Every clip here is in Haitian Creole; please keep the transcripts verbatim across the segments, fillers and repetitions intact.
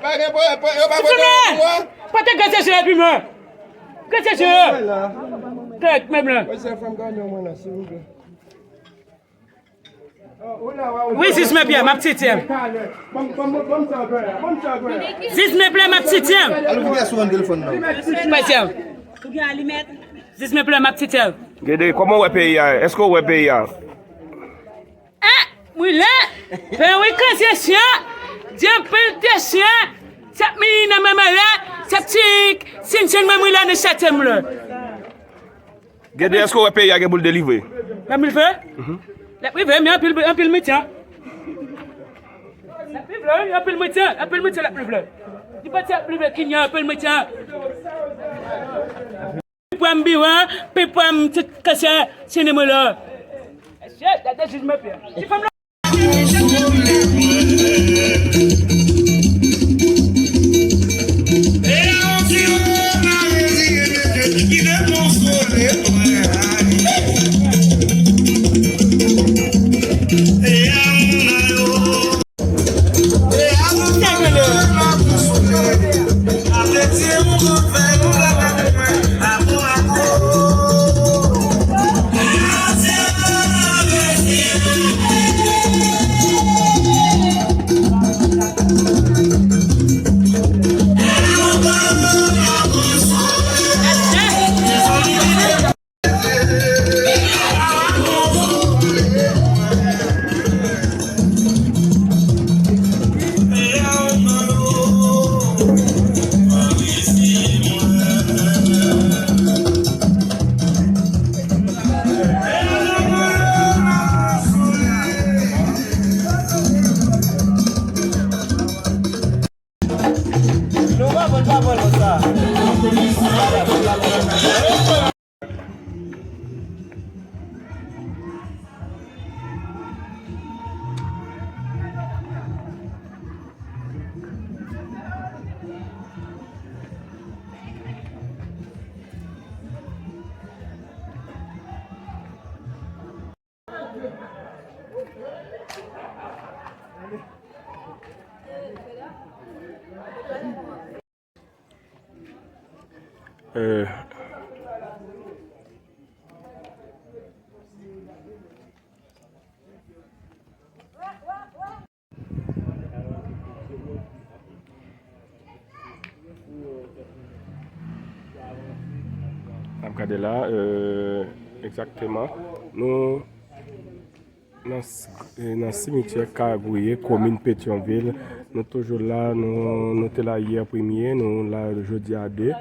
Pa gen pwen, pwen, yo pa pwen pwen. Pote grenn sèchè epi mwen. Grenn sèchè. Kèk, men blan. Wi, Zis men pyè, m ap tete. Zis men pyè, m ap tete. Al ouvri sou telefòn nan. Pasyans. Zis men pyè, m ap tete. Gede, kòman w wè peyi a? Èske w wè peyi a? Eh, mwen la, fè wi kanzesyon, di anpil kesyon, sèt mi nan men mwen la, sèt ti sinsin mwen mwen la nan sèt mwen la. Gede, èske w wè peyi a gen pou l delivre? L ap delivre? L ap delivre, men anpil, anpil mwen tyen. L ap delivre, anpil mwen tyen, anpil mwen tyen l ap delivre. Li pa tyen ap delivre, ki nyan anpil mwen tyen. Pipwam biwa, pipwam ti kesyon, sinimolo. Mesye, gade jij mwen pye. Ti fanm la. N ap gade la, egzakteman. Nou Nan, nan simityè Kagouye, komin Petyonvil, nou toujou la, nou, nou te la yè premye, nou la jodi a de.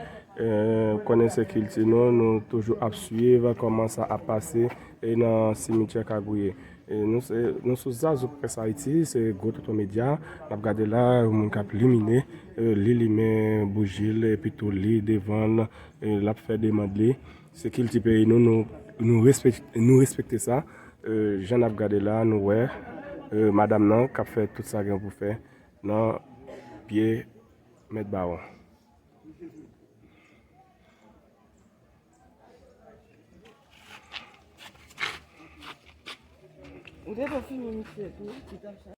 Konnen se kilti nou, nou toujou ap swiv kòman sa ap pase nan simityè Kagouye. Nou se, nou sou Zazou Press Haïti, se Gwo Tonton Medya. N ap gade la, yon moun k ap limine, li limen bouji l, epi tou li devan l, l ap fè demann li. Se kilti peyi nou, nou, nou respekte, nou respekte sa. Jan n ap gade la, nou wè madanm nan k ap fè tout sa gen pou fè nan pye mèt bawon. Ou te fè fini misye tou, ti tap sa.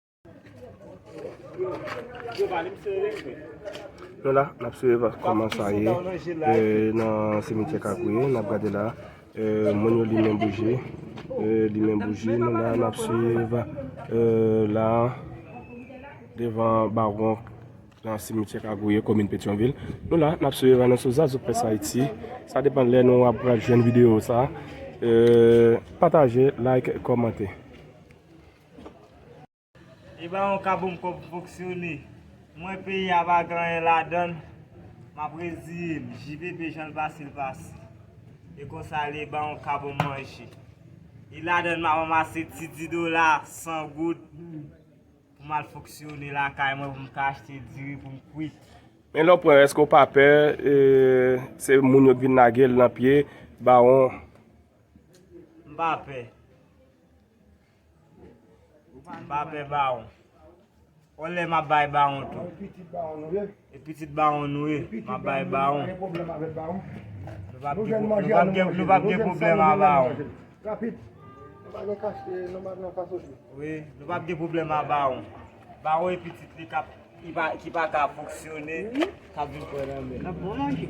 Nou la, n ap swiv kòman sa ye nan simityè Kagouye, n ap gade la. Moun yo limen bouji, limen bouji, nou la, n ap swiv la devan bawon nan simityè Kagouye, komin Petyonvil. Nou la, n ap swiv, nou sou Zazou Press Haïti. Sa depann lè nou ap pral jwenn videyo sa. Pataje, like, kòmante. E ba yon ka ban m kòb fonksyone. Mwen peyi a pa gen anyen ladan l. M ap reziye m. J P P jan l pase l pase. E konsa li ba yon ka ban m manje. E ladan l m ap ranmase ti dis dola, san goud. Pou m al fonksyone lakay mwen pou m ka achte diri pou m kwit. Men lè w pran, èske w pa pè, se moun yo k vin lage l nan pye bawon? M pa pè. M pa pè bawon. On lè m ap bay bawon tou. E pitit bawon nou ye, m ap bay bawon. Nou p ap gen, nou p ap gen, nou p ap gen pwoblèm ak bawon. Nan kache, nan ma-, nan kache. Wi, nou p ap gen pwoblèm a Bawon. Bawon e pitit li k ap, ki pa, ki pa ka fonksyone, k ap vin pran nan men. N ap bon manje.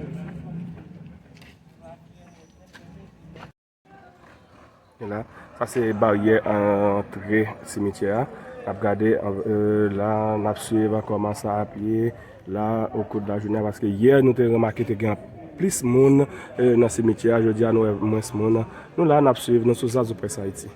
E la, sa se baryè antre simityè a. N ap gade, euh, la, n ap swiv kòman sa ap ye la, o kou de lajounen an, paske yè nou te remake te gen plis moun, euh, nan simityè a, jodi a nou wè mwens moun. Nou la, n ap swiv, nou sou Zazou Press Haiti.